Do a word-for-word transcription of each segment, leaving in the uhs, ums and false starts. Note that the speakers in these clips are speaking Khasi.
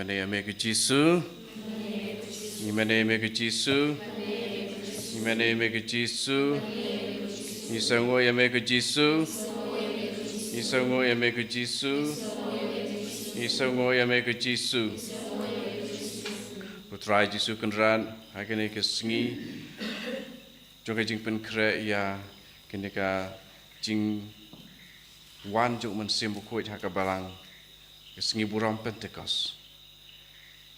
Mane ïa me ko Jisu. Ngi mane ïa me ko Jisu. Ngi mane ïa me ko Jisu. Ngi sngew ïa me ko Jisu. Ngi sngew ïa me ko Jisu. Ngi sngew ïa me ko Jisu. Ko Trai Jisu Kynrad, ha kane ka sngi jong ka jingpynkhreh ïa kane ka jingwan jong u Mynsiem Bakhuid ha ka balang, ka sngi burom Pentekost.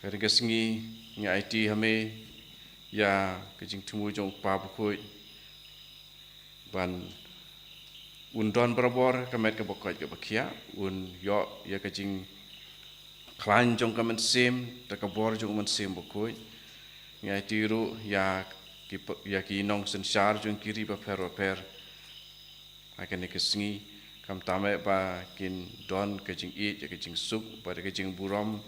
Ka dei ka sngi ngi aiti ha me ïa ka jingthmu jong u Kpa Bakhuid ban un don barabor ka met kaba koit kaba khiah, un ïoh ïa ka jingkhlaiñ jong ka mynsiem da ka bor jong u Mynsiem Bakhuid. Ngi aiti ruh ïa ki p-, ïa ki nongsynshar jong ki ri bapher bapher ha kane ka sngi, khamtam eh ba kin don ka jingïeit ïa ka jingsuk bad ka jingburom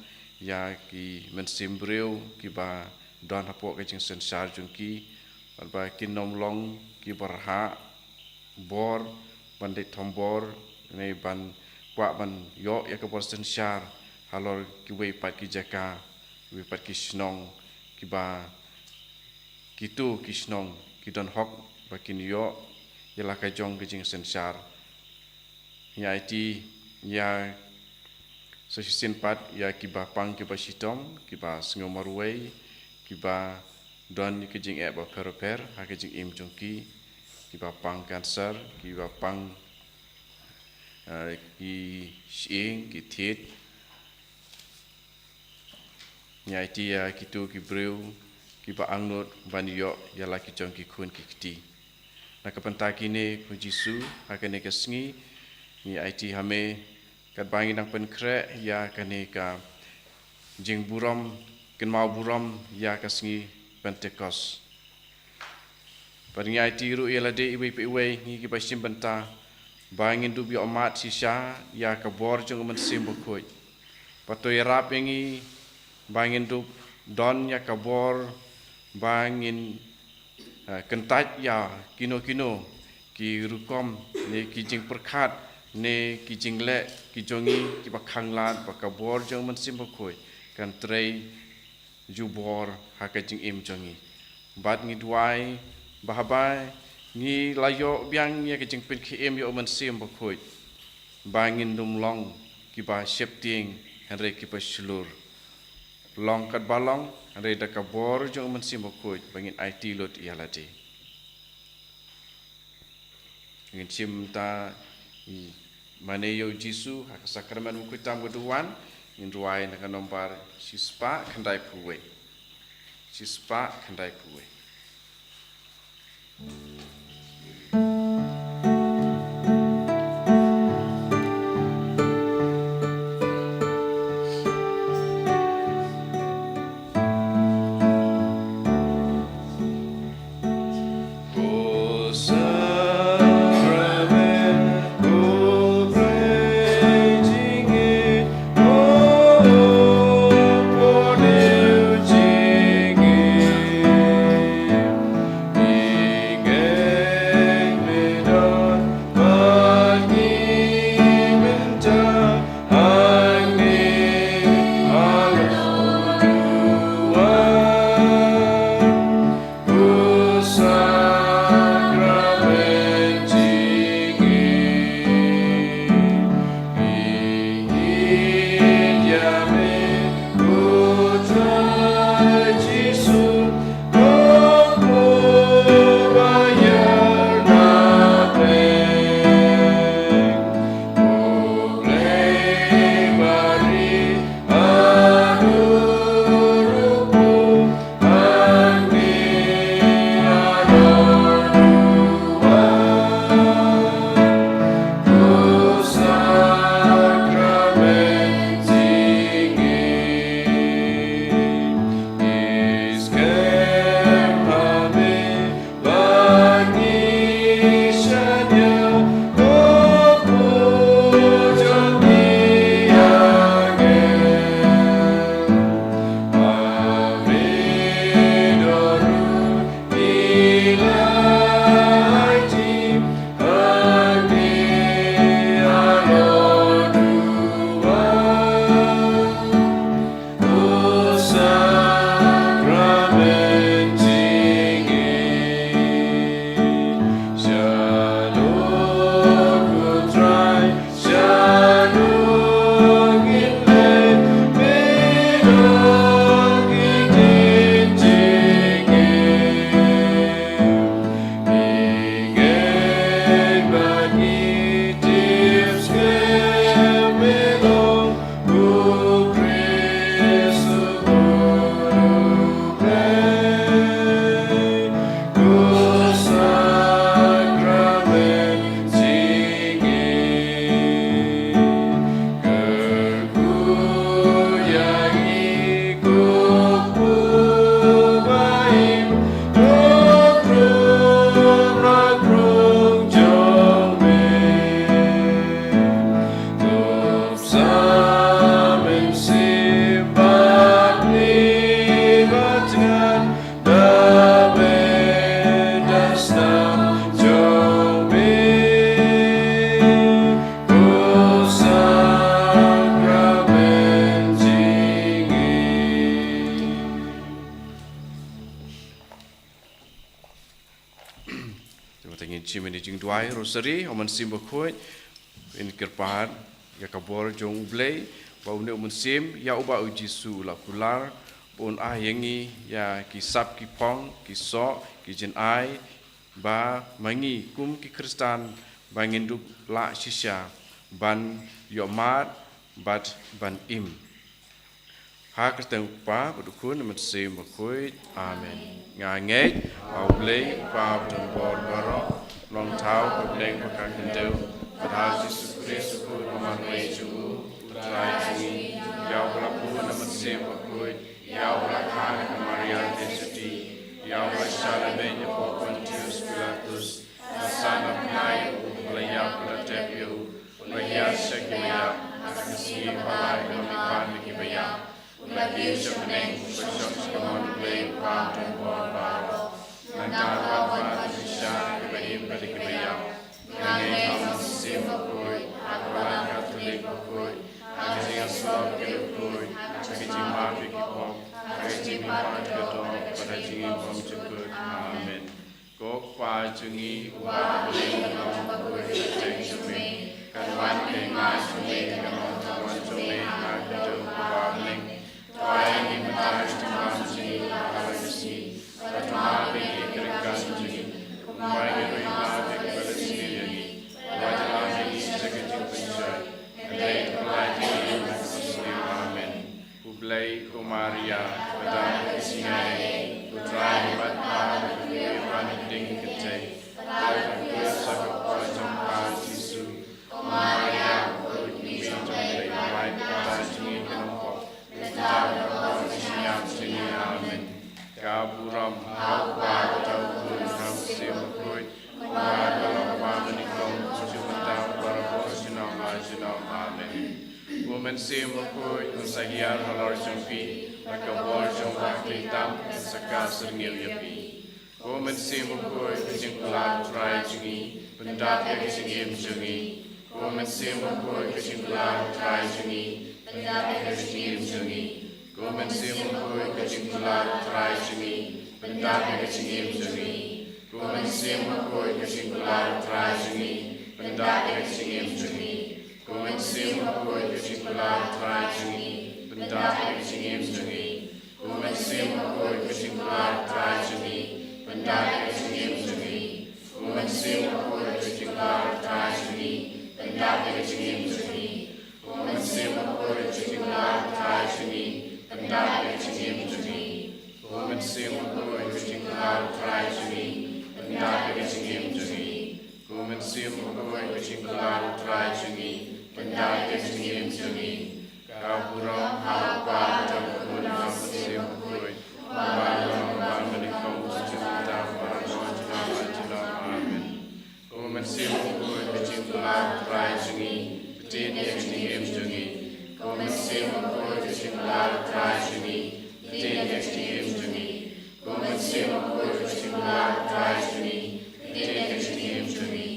ïa ki mynsiem briew kiba don hapoh ka jingsynshar jong ki, bad ba kin nym long kiba rhah bor ban leit thombor ne ban kwah ban ïoh ïa ka bor synshar halor kiwei pat ki jaka, kiwei pat ki shnong, kiba kito ki shnong ki don hok ba kin ïoh ïa la ka jong ka jingsynshar. Ngi aiti ïa sa shisien pat ïa kiba pang kiba shitom, kiba sngew marwei, kiba don ïa ka jingeh bapher bapher ha ka jingim jong ki, kiba pang cancer, kiba pang, eh, ki shyieng, ki thied. Ngi aiti ïa kito ki briew kiba angnud ban ïoh ïa la ki jong ki khun ki kti. Na ka bynta kine ko Jisu, ha kane ka sngi ngi aiti ha me katba ngi dang pynkhreh ïa kane ka jingburom, kynmaw burom ïa ka sngi Pentekost. Bad ngi aiti ruh ïa lade iwei pa iwei, ngi kiba shim bynta ba ngin dup ïohmad shisha ïa ka bor jong u Mynsiem Bakhuid. Bad to ïarap ïa ngi ba ngin dup don ïa ka bor ba ngin, eh, kyntait ïa kino kino ki rukom ne ki jingpyrkhat ne ki jingleh ki jong ngi kiba khanglad ba ka bor jong u Mynsiem Bakhuid kan trei jubor ha ka jingim jong ngi. Bad ngi duwai ba haba ngi la ïoh biang ïa ka jingpynkhie im ïa u Mynsiem Bakhuid, ba ngin nym long kiba sheptieng hynrei kiba shlur. Long katba long, hynrei da ka bor jong u Mynsiem Bakhuid ba ngin aiti lut ïa lade. Ngin shim ta i mane ïa u Jisu ha ka sakramen bakhuid tam ka duwan, ngin duwai na ka nombar shispah khyndaiphew wei. Shispah khyndaiphew wei. Shim ïa kane ka jingduwai Rosary, ha u Mynsiem Bakhuid, yn kyrpad ïa ka bor jong U Blei, ba une u Mynsiem, ïa uba u Jisu u la kular, ba un ai ïa ngi ïa ki sap ki phong, ki soh, ki jynai, ba ma ngi kum ki Khristan, ba ngin dup lah shisha ban ïoh mad bad ban im. Ha ka kyrteng U Kpa bad U Khun bad U Mynsiem Bakhuid. Amen. Nga ngeit ha U Blei U Kpa badonbor baroh, u Nongthaw ka bneng bad ka khyndew, bad ha U Jisu Khrist u Khun ba marwei jong u, U Trai jong ngi, ïa uba la bun ha U Mynsiem Bakhuid, ïa uba la kha na ka Maria Theisotti, ïa uba la shah lyngngoh hapoh Pontius Pilatus, la sah na bnai, u ba la ïap, ba la tep ïa u, u la hiar sha kiba ïap, ha ka sngi ba lai u la mihpat na kiba ïap, u la kiew sha bneng, u la shong sha kamon U Blei U Kpa badonbor baroh. Nangta u la wan ban shisha ïa kiba im bad ïa kiba ïap. Nga ngeit ha U Mynsiem Bakhuid, ha ka Balang Katholik bakhuid, ha ka jingïasyllok bakhuid, ha ka jingmap ïa ki pop, ha ka jingmihpat na ka doh, bad ha ka jingim bymjukut. Amen. Ko Kpa jong ngi uba ha bneng, ka long bakhuid ka kyrteng jong me, kan wan ka hima jong me, kan long ka mon jong me ha ka khyndew kaba ha bneng. To ai ïa ngi mynta ka jingbam jong ngi ha kane ka sngi, bad to map ïa ngi ki ryngkat jong ngi, kumba ngi ruh ngi map ïa kiba la sniew ïa ngi. Wat ïalam ïa ngi sha ka jingpynjot, hynrei to pyllait ïa ngi na ka snam. Amen. U Blei, ko Maria, ka don ha ka jingïaid, U Trai u bad ka, ka kyrkhu ïa ka na ka ding kyrteng, bad ka kyrkhu ïa ka shapoh ka jong ka Jisu. Ko Maria, ka kyrkhu jong U Blei, pynlait ka jong ngi ki nongpop, mynta bad ha ka hor jingïap jong ngi. Amen. Ka burom ha U Kpa, ha U Khun, ha U Mynsiem Bakhuid, kumba ka long, kumba ka nyngkong, kumjuh mynta, bad barabor, junom la junom. Amen. U Mynsiem Bakhuid un sa hiar halor jong phi, bad ka bor jong u Kpa Kynrad kan sa kha syrngiew ïa phi. Ko Mynsiem Bakhuid, ka jingkular Trai jong ngi, pyndap ïa ka jingim jong ngi. Ko Mynsiem Bakhuid, ka jingkular Trai jong ngi, pyndap ïa ka jingim jong ngi. Ko Mynsiem Bakhuid, ka jingkular Trai jong ngi, pyndap ïa ka jingim jong ngi. Ko Mynsiem Bakhuid, ka jingkular Trai jong ngi, pyndap ïa ka jingim jong ngi. Ko Mynsiem Bakhuid, ka jingkular Trai jong ngi, pyndap ïa ka jingim jong ngi. Ko Mynsiem Bakhuid, ka jingkular Trai jong ngi, pyndap ïa ka jingim jong ngi. Ko Mynsiem Bakhuid, ka jingkular Trai jong ngi, pyndap ïa ka jingim jong ngi. Ko Mynsiem Bakhuid, ka jingkular Trai jong ngi, pyndap ïa ka jingim jong ngi. Ko Mynsiem Bakhuid, ka jingkular Trai jong ngi, pyndap ïa ka jingim jong ngi. Ko Mynsiem Bakhuid, ka jingkular Trai jong ngi, pyndap ïa ka jingim jong ngi. Ka burom ha U Kpa, ha U Khun, ha U Mynsiem Bakhuid, kumba ka long, kumba ka nyngkong, kumjuh mynta, bad barabor, junom la junom. Amen. Ko Mynsiem Bakhuid, ka jingkular Trai jong ngi, pyntip ïa ka jingim jong ngi. Ko Mynsiem Bakhuid, ka jingkular Trai jong ngi, pyntip ïa ka jingim jong ngi. Ko Mynsiem Bakhuid, ka jingkular Trai jong ngi, pyntip ïa ka jingim jong ngi.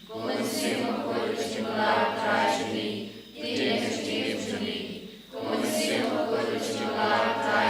Ko Mynsiem Bakhuid, ka jingkular Trai jong ngi, pyntip ïa ka jingim jong ngi. Ko Mynsiem Bakhuid, ka jingkular Trai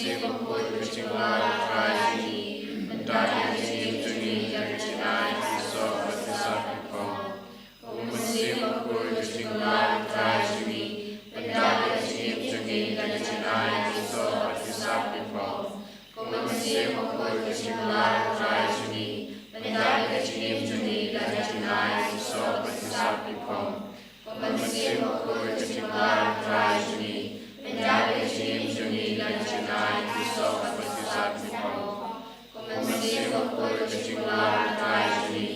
Mynsiem Bakhuid ka jingkylla U Trai jong ngi, pyndap ïa ka jingim jong ngi da ka jingai ki soh bad ki sap ki phong. Ko Mynsiem Bakhuid ka jingkylla U Trai jong ngi, pyndap ïa ka jingim jong ngi da ka jingai ki soh bad ki sap ki phong. Ko Mynsiem Bakhuid ka jingkylla U Trai jong ngi, pyndap ïa ka jingim jong ngi da ka jingai ki soh bad ki sap ki phong. Ko Mynsiem Bakhuid ka jingkylla U Trai jong ngi,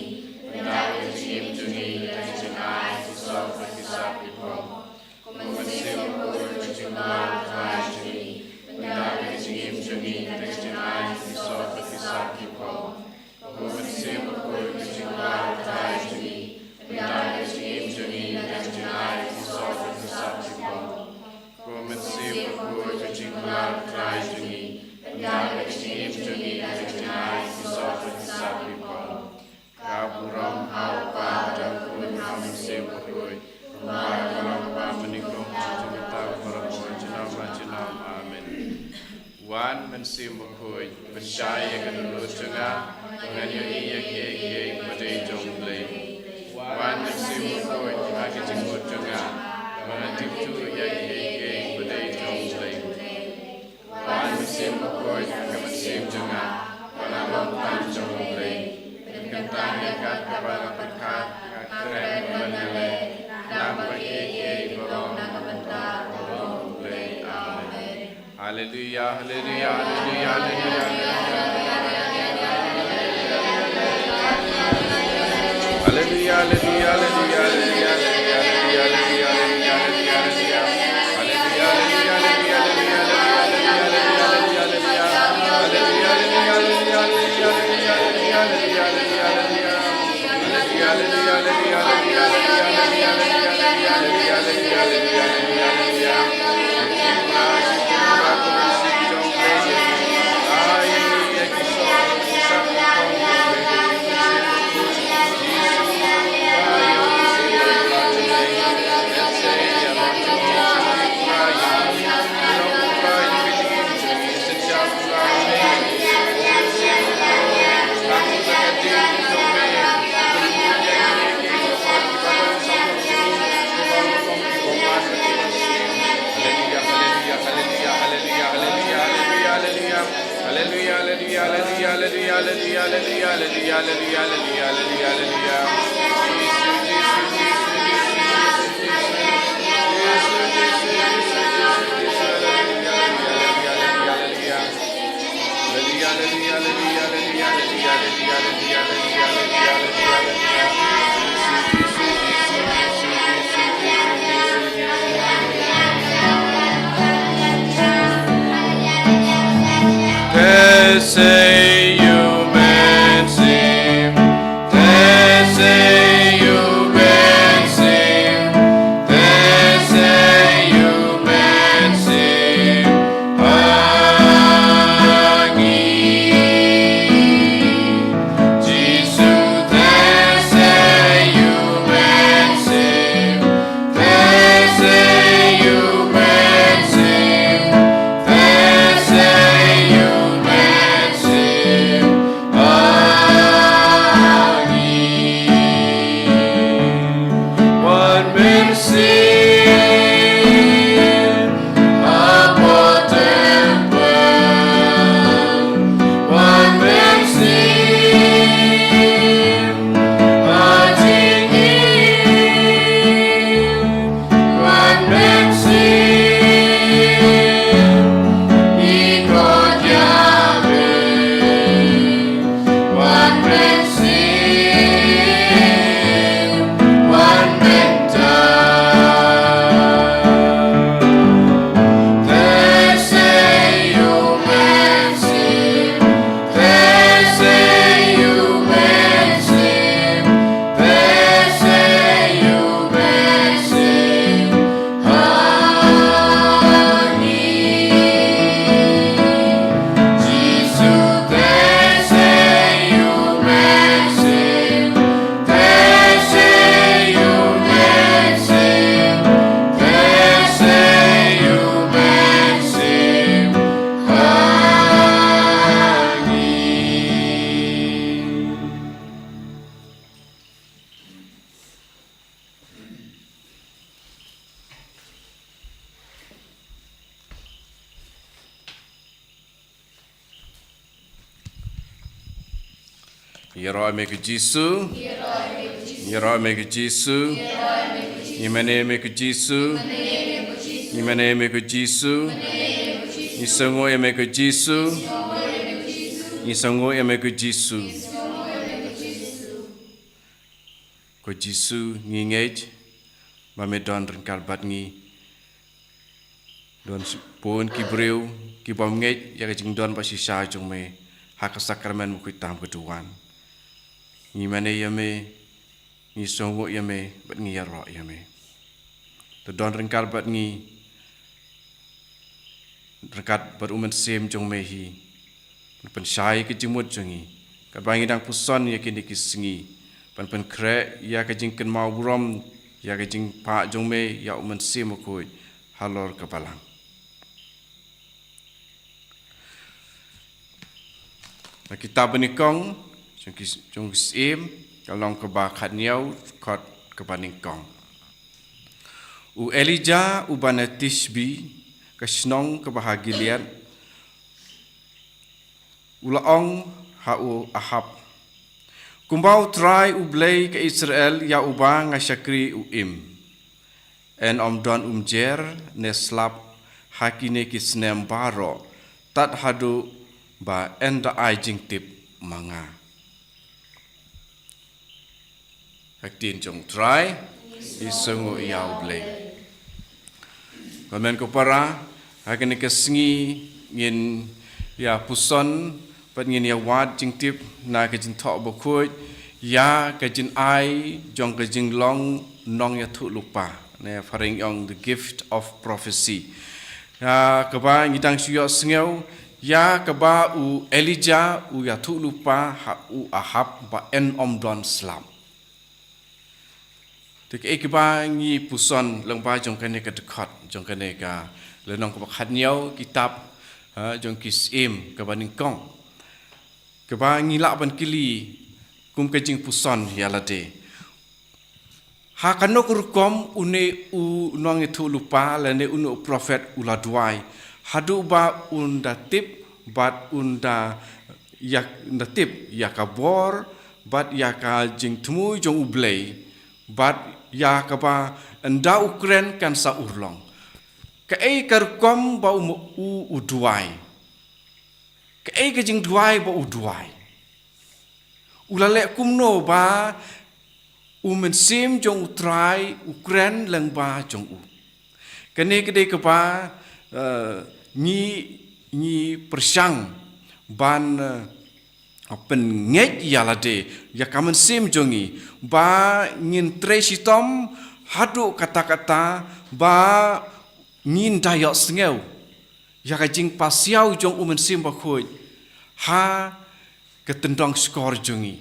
pyndap ïa ka jingim jong ngi da ka jingai ki soh bad ki sap ki phong. Ko Mynsiem Bakhuid ka jingkylla U Trai jong ngi, pyndap ïa ka jingim jong ngi da ka jingai ki soh bad ki sap ki phong. Ko Mynsiem Bakhuid ka jingkylla U Trai jong ngi, pyndap ïa ka jingim jong ngi da ka jingai ki soh bad ki sap ki phong. Ko Mynsiem Bakhuid ka jingkylla U Trai jong ngi, pyndap ïa ka jingim jong ngi da ka jingai ki soh bad ki sap ki phong. Ko Mynsiem Bakhuid ka jingkylla U Trai jong ngi, pyndap ïa ka jingim jong ngi da ka jingai ki soh bad ki sap ki phong. Ka burom ha U Kpa bad ha U Khun bad ha U Mynsiem Bakhuid, kumba la long, kumba mynta, kumba mynta, kumba la ka junom junom. Amen. Wan Mynsiem Bakhuid, pynshai ïa ka dohnud jong nga, ba ngan ïohi ïa kiei kiei ba dei jong U Blei. Wan Mynsiem Bakhuid, ha ka jingmut jong nga, ba ngan tip thuh ïa kiei kiei ba dei jong U Blei. Wan Mynsiem Bakhuid ha ka mynsiem jong nga, ba ngan long tang jong U Blei. Pynkyntang ïa kat kaba nga pyrkhat, nga kren bad nga leh, khnang ba kiei kiei ba long na ka bynta ka jong U Blei. Amen. Haleluya, haleluya, haleluya, haleluya. Ïaroh ïa me ko Jisu. Ïaroh ïa me ko Jisu. Ngi mane ïa me ko Jisu. Ngi mane ïa me ko Jisu. Ngi sngewnguh ïa me ko Jisu. Ngi sngewnguh ïa me ko Jisu. Ko Jisu, ngi ngeit ba me don ryngkat bad ngi. Don bun ki briew ki bym ngeit ïa ka jingdon bad shisha jong me ha ka sakramen bakhuid tam ka duwan. Ngi mane ïa me, ngi sngewnguh ïa me bad ngi ïaroh ïa me. To don ryngkat bad ngi, ryngkat bad u Mynsiem jong me hi. Pynshai ka jingmut jong ngi katba ngi dang puson ïa kine ki sngi. Ban pynkhreh ïa ka jingkynmaw burom ïa ka jingpah jong me ïa u Mynsiem Bakhuid halor ka balang. Na kitab Banyngkong jong ki, jong ki Syiem, ka lynnong kaba khathynñiew, dkhot kaba nyngkong. U Elijah uba na Tishbe, ka shnong kaba ha Gilead, u la ong ha u Ahab, kumba U Trai U Blei ka Israel ïa uba nga shakri u im, yn ym don umjer ne slap ha kine ki snem baroh, tad haduh ba yn da ai jingtip ma nga. Ha ka ktien jong U Trai, ïa sngewnguh ïa U Blei. Ko hynmen ko para, ha kane ka sngi ngin ïa puson bad ngin ïa wad jingtip na ka Jingthoh Bakhuid ïa ka jingai jong ka jinglong nongïathuhlypa, ne phareng ong the gift of prophecy. Ïa kaba ngi dang shu ïohsngew ïa kaba u Elijah u ïathuhlypa ha u Ahab ba yn ym don slap. Te kaei kaba ngi puson lyngba jong kane ka dkhot, jong kane ka lynnong kaba khathynñiew kitab, ha, jong ki Syiem kaba nyngkong. Kaba ngi lah ban kylli kum ka jingpuson ïa lade, ha kano ka rukom une u nongïathuhlypa lane une u prophet u la duwai haduh ba un da tip bad un da ïa, da tip ïa ka bor bad ïa ka jingthmu jong U Blei, bad ïa kaba ynda u kren kan sa urlong. Kaei ka rukom ba u, u, u duwai? Kaei ka jingduwai ba u duwai? U la leh kumno ba u Mynsiem jong U Trai u kren lyngba jong u? Kane ka dei kaba, eh, ngi, ngi pyrshang ban, eh, pynngeit ïa lade, ïa ka mynsiem jong ngi, ba ngin trei shitom haduh katta katta ba ngin da ïohsngew ïa ka jingpasiaw jong u Mynsiem Bakhuid ha ka tyndong shkor jong ngi.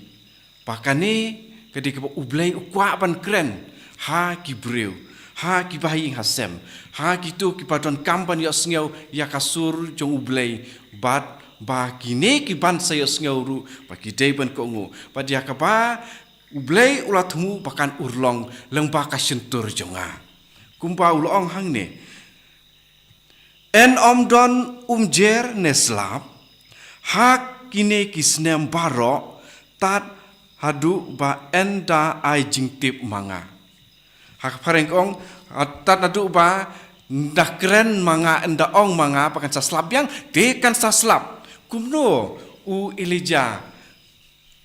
Ba kane ka dei kaba U Blei u kwah ban kren ha ki briew, ha ki bahaïing hasem, ha kito kiba donkam ban ïohsngew ïa ka sur jong U Blei, bad ba kine kiban sa ïohsngew ruh ba ki dei ban kohnguh. Bad ïa kaba U Blei u la thmu ba kan urlong lyngba ka shyntur jong nga. Kumba u la ong hangne, yn ym don umjer ne slap ha kine ki snem baroh, tad haduh ba yn da ai jingtip ma nga. Ha ka phareng ka ong, tad haduh ba yn da kren ma nga, yn da ong ma nga ba kan sa slap biang, te kan sa slap. Kumno u Elijah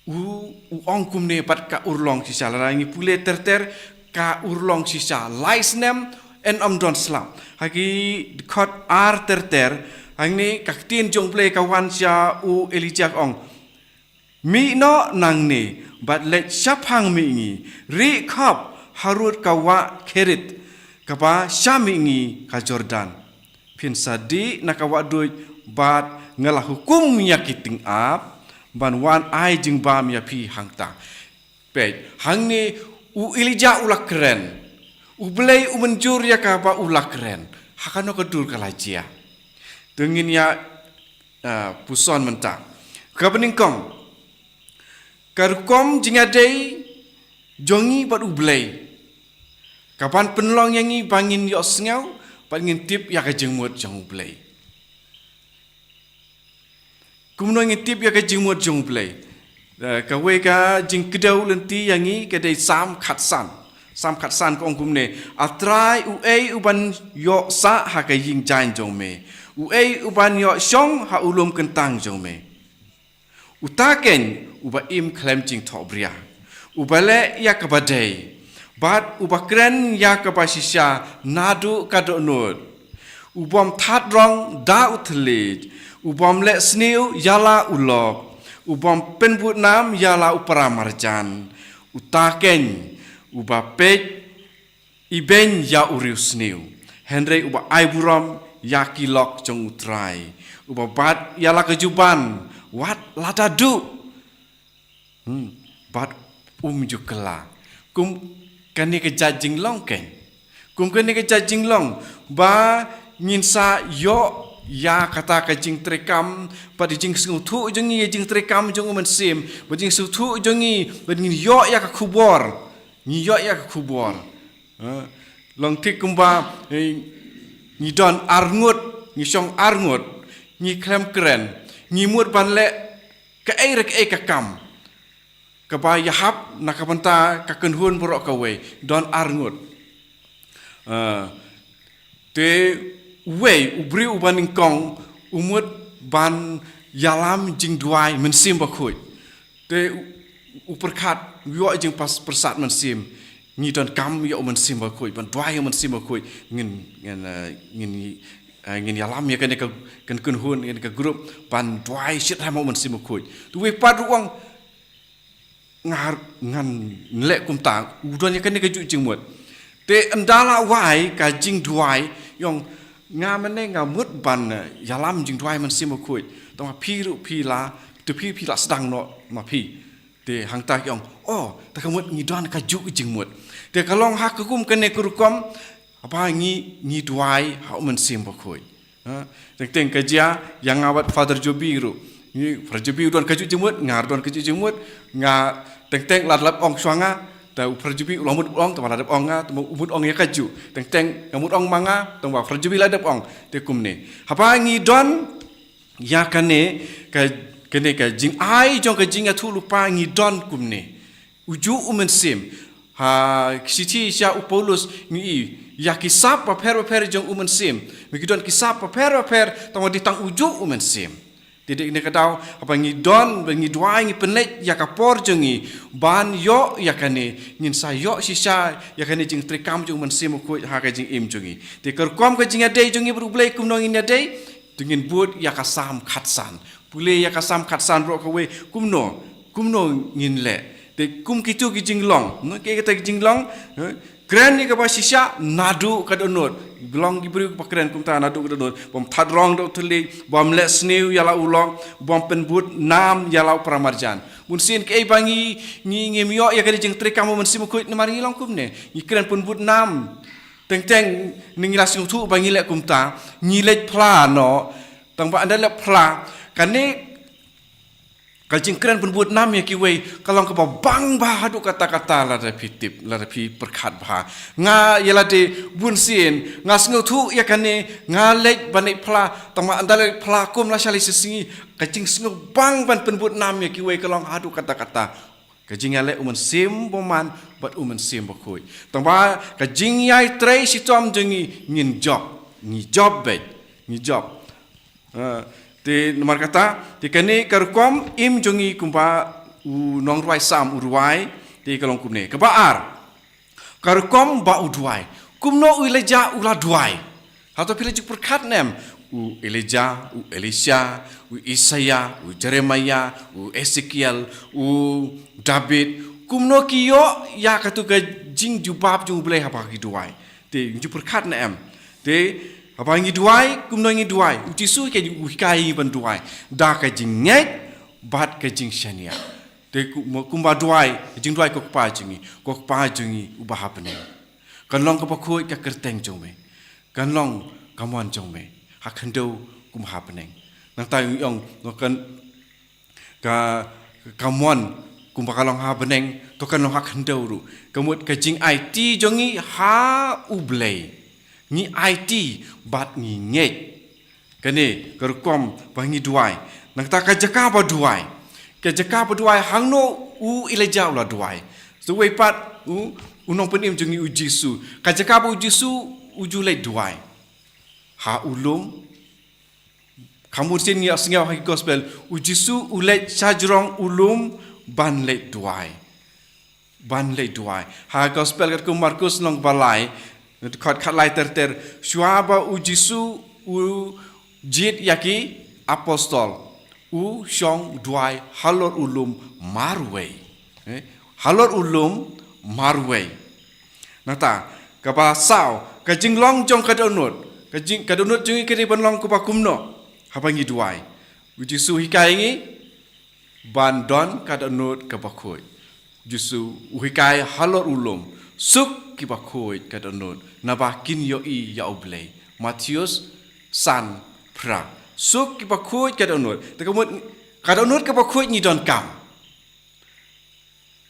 u, u ong kumne bad ka urlong shisha? Lada ngi pule ter ter, ka urlong shisha lai snem yn ym don slap. Ha ki dkhot ar ter ter, hangne ka ktien jong U Blei ka wan sha u Elijah, ka ong, mih noh nangne bad leit shaphang mihngi, rieh khop harud ka wah Kerith kaba sha mihngi ka Jordan. Phin sa dih na ka wah duid bad nga la hukum ïa ki tyngab ban wan ai jingbam ïa phi hangta. Peit, hangne u Elijah u la kren. U Blei u mynjur ïa kaba u la kren. Ha kano ka dur ka la jia? To ngin ïa, ah, puson mynta. Kaba nyngkong, ka rukom jingïadei jong ngi bad U Blei kaban pynlong ïa ngi ba ngin ïohsngew bad ngin tip ïa ka jingmut jong U Blei. Kumno ngin tip ïa ka jingmut jong U Blei? Eh, kawei ka jingkdew lynti ïa ngi ka dei Salm khatsan. Salm khatsan ka ong kumne: A Trai, uei uban ïoh sah ha ka ïing jaiñ jong me? Uei uban ïoh shong ha u lum kyntang jong me? Uta keiñ uba im khlem jingthohbria, uba leh ïa kaba dei, bad uba kren ïa kaba shisha naduh ka dohnud, u bym thad rong da u thylliej, u bym leh sniew ïa la u lok, u bym pynbud nam ïa la u para marjan. Uta keiñ uba peit ibeiñ ïa u riewsniew, hynrei uba ai burom ïa ki lok jong U Trai, uba bat ïa la ka juban wat lada duh, hmm, bad um ju kylla. Kum kane ka jait jinglong keiñ. Kum kane ka jait jinglong ba ngin sa ïoh ïa kata ka jingtreikam, bad ka jingsngewthuh jong ngi ïa ka jingtreikam jong U Mynsiem, bad ka jingsngewthuh jong ngi, bad ngin ïoh ïa ka khubor. Ngi ïoh ïa ka khubor. Ha? Long thik kumba, eh, ngi don arngut, ngi shong arngut, ngi khlem kren, ngi mut ban leh kaei re kaei ka kam kaba ïahap na ka bynta ka kynhun baroh kawei, don arngut. Ah, te uwei u briew uba nyngkong u mut ban ïalam jingduwai Mynsiem Bakhuid. Te u, u pyrkhat, u ïoh jingpas, pyrsad mynsiem. Ngi donkam ïa U Mynsiem Bakhuid, ban duwai ïa U Mynsiem Bakhuid. Ngin, ngin, eh, ngin, eh, ngin ïalam ïa kane ka, kan kynhun, kane ka group, ban duwai shitrhem ha U Mynsiem Bakhuid. Te uwei pat ruh u ong, nga, ngan leh kumta, u don ïa kane kajuh jingmut. Te ynda la wai ka jingduwai, u ong, nga mynne nga mut ban, eh, ïalam jingduwai Mynsiem Bakhuid. Tangba phi ruh phi la, te phi, phi la sdang noh ma phi. Te hangta ki ong, oh, te ka mut ngi don kajuh jingmut. Te ka long ha ka kum kane ka rukom, haba ngi, ngi duwai ha U Mynsiem Bakhuid. Ha? Teng teng ka jia ïa nga bad Father Jobi ruh. Ngi, Father Jobi u don kajuh jingmut, nga ruh don kajuh jingmut, nga teng teng lada lap ong shuwa nga, te u Father Jobi u la mut ong, te lada lap ong nga, te u mut ong ïa kajuh. Teng teng nga mut ong ma nga, tangba Father Jobi la dep ong, te kumne. Haba ngi don ïa kane ka, kane ka jingai jong ka jingïathuhlypa ngi don kumne. Ujuh U Mynsiem. Ha, ki shithi sha u Paulus ngi i, ïa ki sap bapher bapher jong U Mynsiem. Ngi ki don ki sap bapher bapher, tangba dei tang ujuh U Mynsiem. Te dei ne ka daw, haba ngi don, ba ngi duwai ngi pynleit ïa ka por jong ngi, ban ïoh ïa kane, ngin sa ïoh shisha ïa kane jingtreikam jong U Mynsiem Bakhuid ha ka jingim jong ngi. Te ka rukom ka jingïadei jong ngi bad U Blei kumno ngin ïadei, te ngin bud ïa ka Salm khatsan. Pule ïa ka Salm khatsan baroh kawei, kumno, kumno ngin leh. Te kum kito ki jinglong, no, ki kata ki jinglong, eh, kren ïa kaba shisha, naduh ka dohnud. Long ki briew ba kren kumta naduh ka dohnud. Bym thad rong da u thylliej, bym leh sniew ïa la u lok, bym pynbud nam ïa la u para marjan. Bun sien kaei ba ngi, ngi, ngim ïoh ïa ka jingtreikam U Mynsiem Bakhuid namar ngi long kumne. Ngi kren pynbud nam. Teng teng, ngi la sngewthuh ba ngi leh kumta, ngi leit phla noh, tangba ynda leit phla, kane ka jingkren pynbud nam ïa kiwei, ka long kaba bang bha haduh katta katta lada phi tip, lada phi pyrkhat bha. Nga ïa lade bun sien, nga sngewthuh ïa kane, nga leit ban leit phla, tangba ynda leit phla kum lashai lashisngi, ka jingsngewbang ban pynbud nam ïa kiwei ka long haduh katta katta. Ka jingïaleh U Mynsiem Bymman bad U Mynsiem Bakhuid. Tangba ka jingïatrei shitom jong ngi ngin jop, ngi jop beit, ngi jop. Ah, te namar kata, te kane ka rukom im jong ngi kumba u nongrwai Salm u rwai, te ka long kumne. Kaba ar, ka rukom ba u duwai. Kumno u Elijah u la duwai? Hato phi la ju pyrkhat ne em? U Elijah, u Elisha, u Isaiah, u Jeremiah, u Ezekiel, u David. Kumno ki ïoh ïa katu ka jingjubab jong U Blei haba ki duwai? Te ngi ju pyrkhat ne em? Te haba ngi duwai, kumno ngi duwai? U Jisu ka ju hikai ban duwai da ka jingngeit bad ka jingshaniah. Te ku-, mo-, kumba duwai, ka jingduwai, ko Kpa jong ngi, ko Kpa jong ngi uba ha bneng. Kan long kaba khuid ka kyrteng jong me. Kan long ka mon jong me ha khyndew kum ha bneng. Nangta ngi ong, no, kan, ka, ka mon kumba ka long ha bneng, to kan long ha khyndew ruh. Ka mut ka jingaiti jong ngi ha U Blei, ngi aiti bad ngi ngeit. Kane ka rukom ba ngi duwai. Nangta ka jaka ba duwai. Ka jaka ba duwai hangno u Elijah u la duwai. Sa kawei pat u, u nongpynim jong ngi u Jisu. Ka jaka ba u Jisu u ju leit duwai. Ha u lum. Ka mut sien ngi ïohsngew ha ki gospel. U Jisu u leit shajrong u lum ban leit duwai. Ban leit duwai. Ha gospel katkum Markus lynnong ba lai. Dkhot khatlai ter ter. Shuwa ba u Jisu u jied ïa ki apostol. U shong duwai halor u lum marwei. Eh, halor u lum marwei. Nangta, kaba saw, ka jinglong jong ka dohnud. Ka jing, ka dohnud jong ngi ka dei ban long kaba kumno. Haba ngi duwai. U Jisu hikai ngi, ban don ka dohnud kaba khuid. Jisu u hikai halor u lum. Suk kiba khuid ka dohnud. Naba kin ïohi ïa u Blei. Mathaios san phra. Suk kiba khuid ka dohnud. Te ka mut, ka dohnud kaba khuid ngi donkam.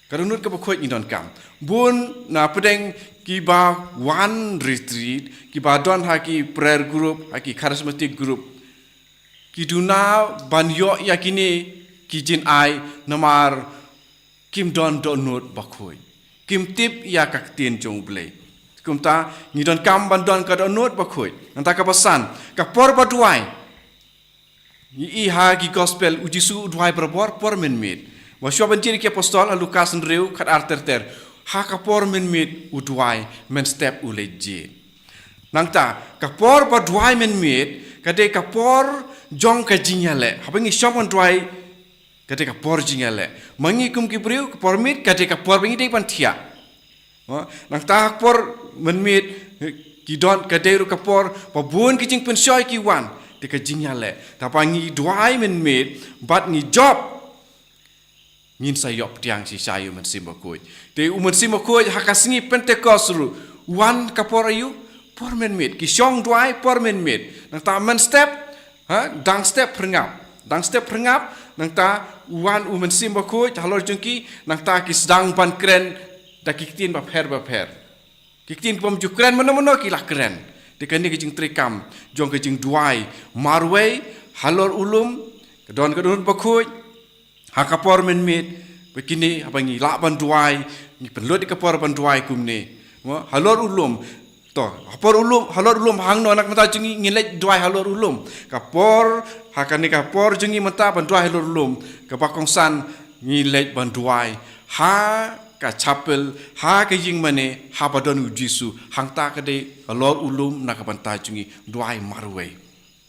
Ka dohnud kaba khuid ngi donkam. Bun na pdeng kiba wan retreat, kiba don ha ki prayer group, ha ki charismatic group. Ki duna ban ïoh ïa kine ki jingai namar kim don dohnud ba khuid. Kim tip ïa ka ktien jong u Blei. Kumta ngi donkam ban don ka dohnud ba khuid. Nangta kaba san, ka por ba duwai. Ngi i ha ki gospel u Jisu u duwai barabor por mynmiet. Ba shuwa ban jied ki apostol ha Lukas hynriew khatar ter ter. Ha ka por mynmiet u duwai mynstep u leit jied. Nangta, ka por ba duwai mynmiet, ka dei ka por jong ka jingïaleh. Haba ngi shong ban duwai, ka dei ka por jingïaleh. Ma ngi kum ki briew, ka por miet, ka dei ka por ba ngi dei ban thiah. Nangta ka por mynmiet, ki don ka dei ruh ka por, ba bun ki jingpynshoi ki wan, te ka jingïaleh. Te haba ngi duwai mynmiet, bad ngi jop, ngin sa ïoh pdiang shisha ïa u Mynsiem Bakhuid. Te u Mynsiem Bakhuid ha ka sngi Pentecost ruh. Wan ka por aïu? Por mynmiet. Ki shong duwai por mynmiet. Nangta mynstep, ha, dang step pyrngap. Dang step pyrngap, nangta wan u Mynsiem Bakhuid halor jong ki, nangta ki sdang ban kren da ki ktien bapher bapher. Ki ktien ki bym ju kren mano mano ki la kren. Te kane ka jingtrei kam jong ka jingduwai marwei halor u lum, ka don ka dohnud bakhuid, ha ka por mynmiet, ba kine haba ngi lah ban duwai, ngi pynlut ïa ka por ban duwai kumne. Mo, halor u lum. To, ha por u lum, halor u lum hangno na ka bynta jong ngi, ngi leit duwai halor u lum. Ka por, ha kane ka por jong ngi mynta ban duwai halor u lum. Kaba kongsan ngi leit ban duwai. Ha ka chapel, ha ka ïingmane, haba don u Jisu. Hangta ka dei halor u lum na ka bynta jong ngi duwai marwei.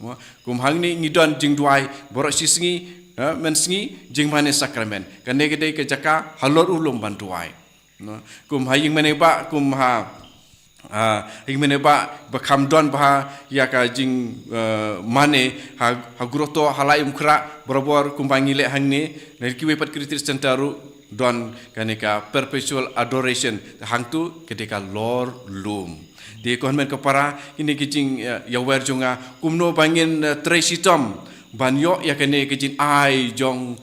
Mo, kum hangne ngi don jingduwai baroh shi sngi, ha, mynsngi, jingmane sakramen. Kane ka dei ka jaka halor u lum ban duwai. No, kum ha ïingmane ba, kum ha, ha ïingmane ba, ba kham don bha ïa ka jing, eh, mane, ha, ha grotto, ha Laitumkhrah, barabor, kumba ngi leh hangne, na kiwei pat ki retreat center ruh, don kane ka perpetual adoration, hangtu ka dei ka lor lum. Te ko hynmen ko para, kine ki jing, eh, ïawer jong nga, kumno ba ngin, eh, trei shitom, ban ïoh ïa kane ka jingai jong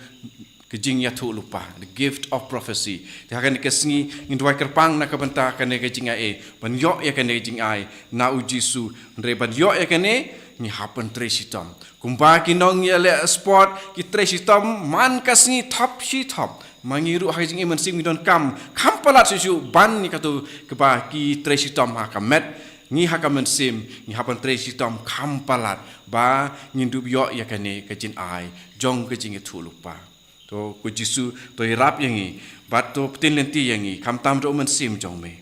ka jingïathuhlypa, the gift of prophecy. Te ha kane ka sngi, ngin duwai kyrpang na ka bynta kane ka jingai, ban ïoh ïa kane ka jingai, na u Jisu, hynrei ban ïoh ïa kane, ngi hap ban trei shitom. Kumba ki nongïaleh sport, ki trei shitom, man ka sngi thap shi thap. Ma ngi ruh ha ka jingim mynsiem ngi donkam, kham palat shuh shuh, ban ngi katto katba ki trei shitom ha ka met, ngi ha ka mynsiem, ngi hap ban trei shitom, kham palat, ba ngin dup ïoh ïa kane ka jingai, jong ka jingïathuhlypa. To ko Jisu, to ïarap ïa ngi, bad to pynlynti ïa ngi, khamtam da u Mynsiem jong me.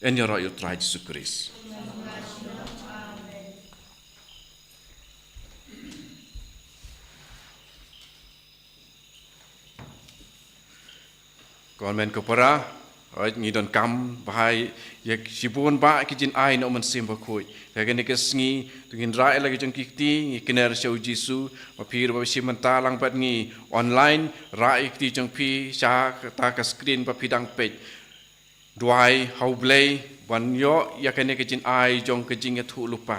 Yn ïaroh ïa u Trai Jisu Khrist. Ko hynmen ko para, hooid ngi donkam bha ïa shibun bah ki jingai na u Mynsiem Bakhuid. Te ha kane ka sngi, to ngin rah ïa la ki jong ki kti, ngi kner sha u Jisu, ma phi ruh ba shim bynta lang bad ngi online, rah ïa ki kti jong phi, sha kata ka screen ba phi dang peit. Duwai ha u Blei, ban ïoh ïa kane ka jingai jong ka jingïathuhlypa.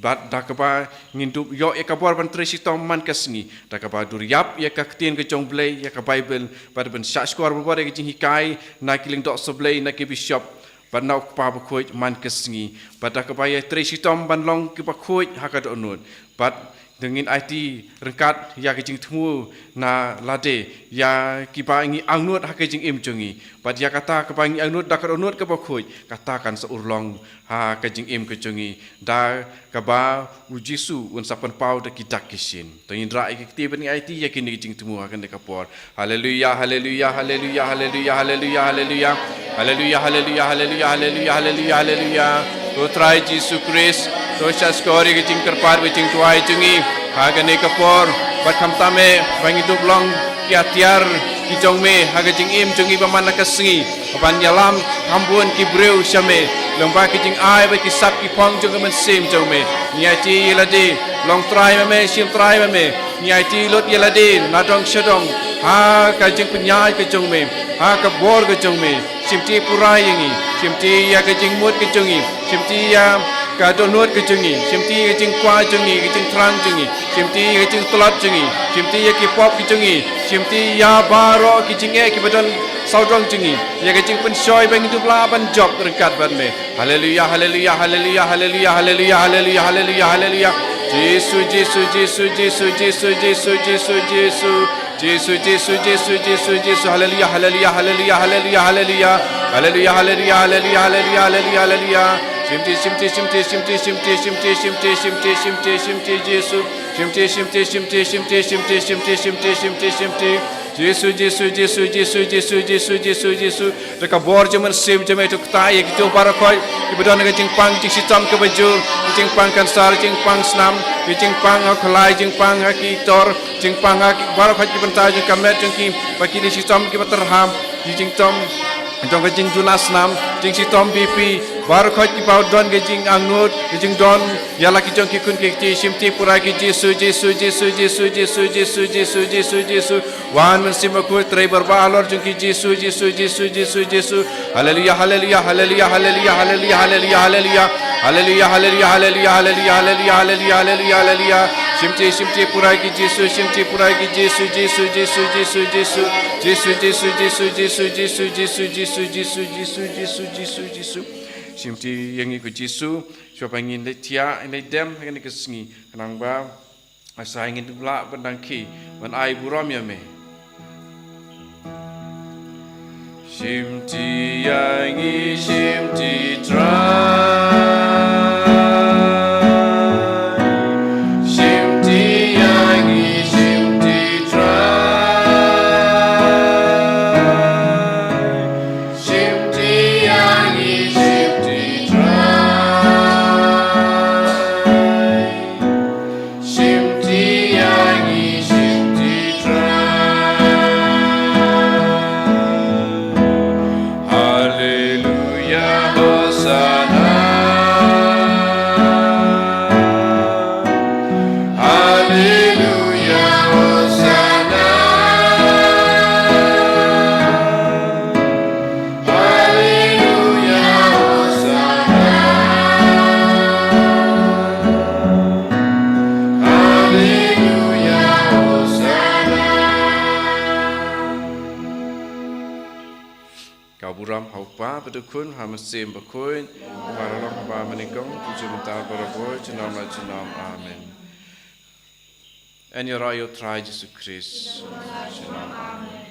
Bad da kaba ngin dup ïoh ïa ka bor ban trei shitom man ka sngi. Da kaba dur ïap ïa ka ktien ka jong u Blei, ïa ka Baibl, bad ban shahshkor barabor ïa ka jinghikai, na ki lyngdoh sohblei, na ki bishop, bad na u Kpa Bakhuid man ka sngi. Bad da kaba ïa trei shitom ban long kiba khuid ha ka dohnud. Bad Dang ngin aiti ryngkat ïa ka jingthmu na lade ïa kiba ngi angnud ha ka jingim jong ngi. Bad ïa kata kaba ngi angnud da ka dohnud kaba khuid, kata kan sa urlong ha ka jingim ka jong ngi, da kaba u Jisu un sa pynpaw da ki dak ki shin. To ngin rah ïa ki kti ban ngi aiti ïa kine ki jingthmu ha kane ka por. Haleluya, haleluya, haleluya, haleluya, haleluya, haleluya. Haleluya, haleluya, haleluya, haleluya, haleluya, haleluya. To Trai Jisu Khrist, to shah skor ïa ka jingkyrpad bad jingduwai jong ngi ha kane ka por. Bad khamtam eh ba ngin dup long ki atiar ki jong me ha ka jingim jong ngi ba man la ka sngi, ban ïalam kham bun ki briew sha me lyngba ki jingai bad ki sap ki phong jong ka mynsiem jong me. Ngi aiti ïa lade, long trai ma me, shim trai ma me. Ngi aiti lut ïa lade na dong sha dong ha ka jingpynïaid ka jong me, ha ka bor ka jong me. Shimti pura ïa ngi, shimti ïa ka jingmut ka jong ngi, shimti ïa ka dohnud ka jong ngi, shimti ïa ka jingkwah jong ngi, ka jingthrang jong ngi, shimti ïa ka jingtlot jong ngi, shimti ïa ki pop ka jong ngi, shimti ïa baroh ki jingeh kiba don sawdong jong ngi, ïa ka jingpynshoi ba ngi dup lah ban jop ryngkat bad me. Haleluya, haleluya, haleluya, haleluya, haleluya, haleluya, haleluya, haleluya. Jisu, Jisu, Jisu, Jisu, Jisu, Jisu, Jisu, Jisu. Jisu, Jisu, Jisu, Jisu, Jisu. Haleluya, haleluya, haleluya, haleluya, haleluya. Haleluya, haleluya, haleluya, haleluya, haleluya, haleluya. Shimti, shimti, shimti, Jisu. Shimti, shimti, shimti, shimti, shimti, shimti, shimti, shimti, shimti. Jisu, Jisu, Jisu, Jisu, Jisu, Jisu, Jisu, Jisu. Da ka bor jong u Mynsiem jong me to kta ïa kito baroh kiba don ka jingpang jingshitom kaba jur, ka jingpang kansar, jingpang snam, ka jingpang ha u khlai, jingpang ha ki tor, jingpang ha ki baroh ki bynta jong ka met jong ki, ba ki jingshitom kiba tyrham, ki jingtom jong ka jingduna snam, jingshitom B P, baroh kiba don ka jingangnud, ka jingdon ïa la ki jong ki khun ki kti, shimti pura ki Jisu, Jisu, Jisu. Wan Mynsiem Bakhuid, trei bor ba halor jong ki Jisu, Jisu, Jisu, Jisu, Jisu. Haleluya, haleluya, haleluya, haleluya, haleluya, haleluya, haleluya. Haleluya, haleluya, haleluya, haleluya, haleluya, haleluya, haleluya, haleluya. Shimti, shimti pura ki Jisu, shimti pura ki Jisu, Jisu, Jisu, Jisu, Jisu. Jisu, Jisu, Jisu, Jisu, Jisu, Jisu, Jisu, Jisu, Jisu, Jisu, Jisu, Jisu. Shimti ïa ngi ko Jisu, shuwa ba ngin leit thiah, ngin leit dem, ha kane ka sngi, khnang ba Asai ngin dup lah ban dang khie ban ai burom ïa me. Shimti ïa ngi shimti Trai. Shimti ïa ngi shimti Trai. Shimti ïa ngi shimti Trai. Shimti ïa ngi shimti Trai. Haleluya, Hosana. Haleluya, Hosana. Haleluya, Hosana. Haleluya, Hosana. Ka burom ha u Kpa bad u Khun, ha u Mynsiem Bakhuid, uba la long, uba mynnyngkong, u ju mynta, barabor, junom la junom. Amen. Yn ïaroh ïa u Trai Jisu Khrist. Junom.